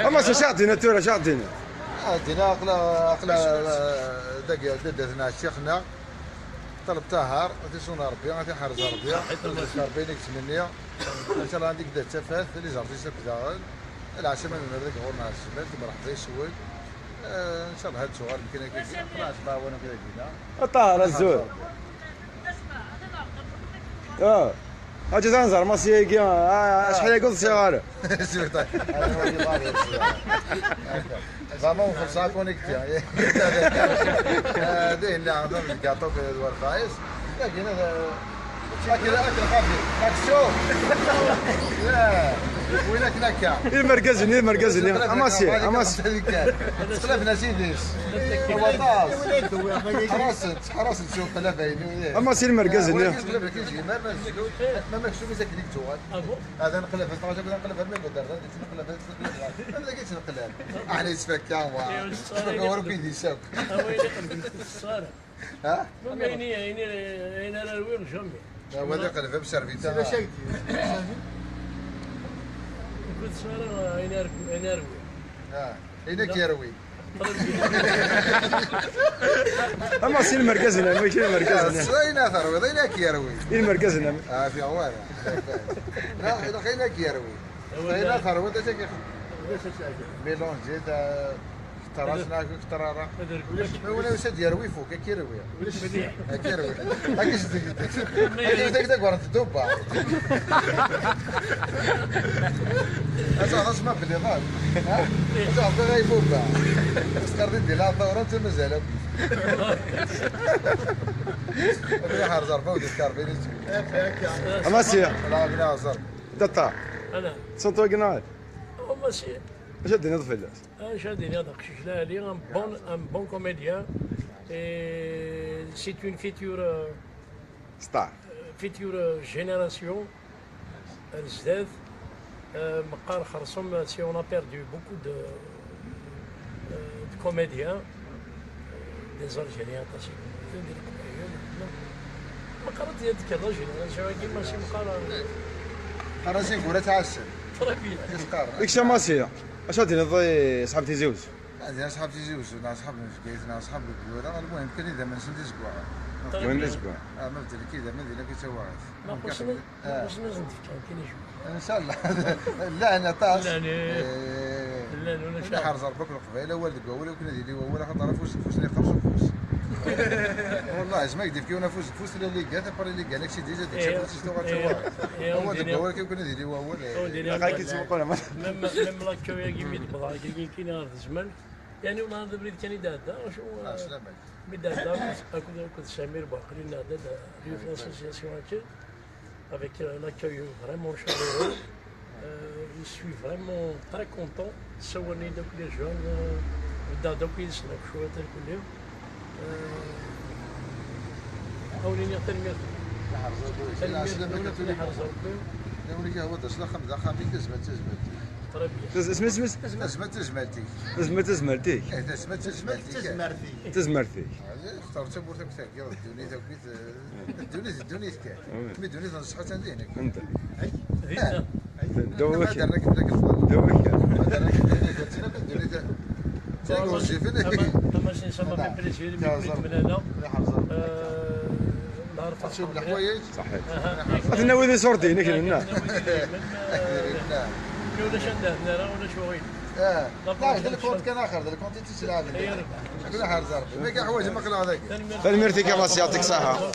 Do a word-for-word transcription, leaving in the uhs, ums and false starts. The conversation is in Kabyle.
Ama s acu ɣ-d-yenna tura, acu ɣ-d-yenna? Ah, dina aqla, aqla, dagi, dadda-tneɣ, ccix-nneɣ. Ṭaleb Ṭaher, ad t-iṣun Ṛebbi, ad t-iḥrez Ṛebbi. Ṛebbi i nettmenni. Incallah, anda i d-tafat, les artistes akk daɣen. Lɛaci ma nmer deg ɣur-neɣ zzman, mreḥba yes-wen. Eh, incallah, ad tuɣal mkin akka. Ṭṭaher, azul. Ah. Aǧa ad nẓer Masi-agi, ah, acḥal agi ur ḍsiɣ ara. Sbiṭar. Vraiment, on s'est connecté. Eh, dihin, nɛeḍen lgaṭu akked warfayes. Lakin, eh, akken, akken xafi. Action. Yeah. Win akken akka. Imergazen, imergazen. Amasi, amasi. Ttqlaben-as idis. Waṭas. Ḥrasen. Ḥrasen s uqlab-inu. Ama si lmergaz-nni. Ur yettqlab akken yezmer, ma, ma, ma kečč umi akken i yettuɣal. Ah bon? Hada neqlab-as, neɣ neqlab armi yedder, hada neqlab-as, neqlab-as. Am dagi yettneqlab. Aḥna yettfakka, wa. Yettfakka, ur bidis akk. Awa, yili qleb, ur tettess ara. Ha? Même ayen, ayen, ayen ara rwiɣ, jamais. Ah, wa d aqleb, am servita. Ur tettess ara ayen ara, ayen ara rwiɣ. Ah, ayen ara k-yerwi. Ama si lmergaz-nni, mačči lmergaz-nni. Ayen ara terwiḍ, ayen ara k-yerwi. I lmergaz-nni. Ah, fi ɣwara. La, ilaq ayen ara k-yerwi. Ayen ara terwiḍ, acu k-ixeddem. Mélanger, ta, kter-as, neɣ kter ara. Ma wala yusa-d yerwi, ifuk, ad k-yerwi. Ad k-yerwi. Ad k-isdegdeg. Ad k-isdegdeg war n tdubba. Ad taɣeḍ asma belli ḍal. Ha? Ad taɣeḍ ay bubba. Teqqar di dila ḍawra, anta mazal akk. Ad iḥrez Rebbi, ur d-iskar bini. Amasi. La, bini, ẓer. Data. Ana. Santo Aguinaldo. Amasi. Acu ad d-tiniḍ fell-as? Acu ad d-iniɣ d aqcic lɛali, un bon, un bon comédien. Et c'est une future, euh, star. Future, euh, génération. Ar zdat, euh, meqqar xerṣum, si on a perdu beaucoup de, euh, de comédiens, euh, des Algériens, aṭas i yemmuten di Leqbayel. Meqqar ad d-tekker la génération-agi, ma si meqqar. Qqar-as i Gura ttɛassen. Très bien. Yak Amasi, acu ad d-tiniḍ i ṣṣḥab Tizi Uzzu? Ad d-tiniḍ ṣṣḥab Tizi Uzzu, neɣ ṣṣḥab n Bgayet, neɣ ṣṣḥab n Gura, lmuhim kan idammen-nsen d izeggaɣen. Très bien. Muhim d izeggaɣen. Ah, ma beddel-k idammen, din akk i ttawaɣit. Naqus-nni, naqus-nni ad sen-d-fkeɣ kan ijewwaq. Incallah. Llan aṭas. Llan, eh. Eh. Llan, ulac. Iḥrez Rebbi akk Leqbayel, awal deg wawal, akken ad yili wawal, axaṭer afus deg ufus, yeqqers ufus. Wallah, zma k-d-ifk yiwen afus deg ufus, la liga, tapar liga, la ksidiz, ad d-teččeḍ, eh, ad teččeḍ, eh, ad teččeḍ. Eh, awal deg wawal, akken ad yili wawal, eh. Même, même l'accueil-agi, mi d-wwḍeɣ, akka kan ɣer tzemalt. Yani, wallah, d abrid kan i d-ɛedda, acu, ah, eh, sslam-ik. Mi d-ɛedda akked, akked Samir Buɛqli, nɛedda-d, eh, yiwet l'association akken, avec, euh, un accueil vraiment chaleureux. Euh, je suis vraiment très content. Ssawalen-iyi-d akk les jeunes, euh, beddeɣ-d akk yid-sen akk cwiṭ irkelli. Euh, ad wen-iniɣ tanemmirt. Tanemmirt, ad wen-iḥrez Rebbi. Très bien. Isem-is, isem-is? Tazmert tazmert-ik. Tazmert tazmert-ik. Eh, tazmert tazmert-ik. Tazmert-ik. Xtar tamurt akk tergiḍ, ddunit akk, eh, ddunit, ddunit kan. Mi ddunit n ṣṣeḥḥa, attan dihin. Anda? Dinna. Ddaw wakal. Ddaw wakal. Ddaw wakal. Ama, ama, ça m'a fait plaisir, imi ken-id-mlaleɣ. Eh, nɛerf ad teččem leḥwayeǧ. Ṣaḥit. Aha. Ad ten-nawi di ṣurdi, nek nenna. Ulac anda ara, ulac uɣil. Eh, la, d lkont kan axir, d lkont i tt-iselɛaben. Ay, Rebbi. Akk la ḥerz Rebbi. Ma k-iḥwaǧ, ma qleɣ dagi. Tanemmirt-ik a Massi, يعطيك الصحة.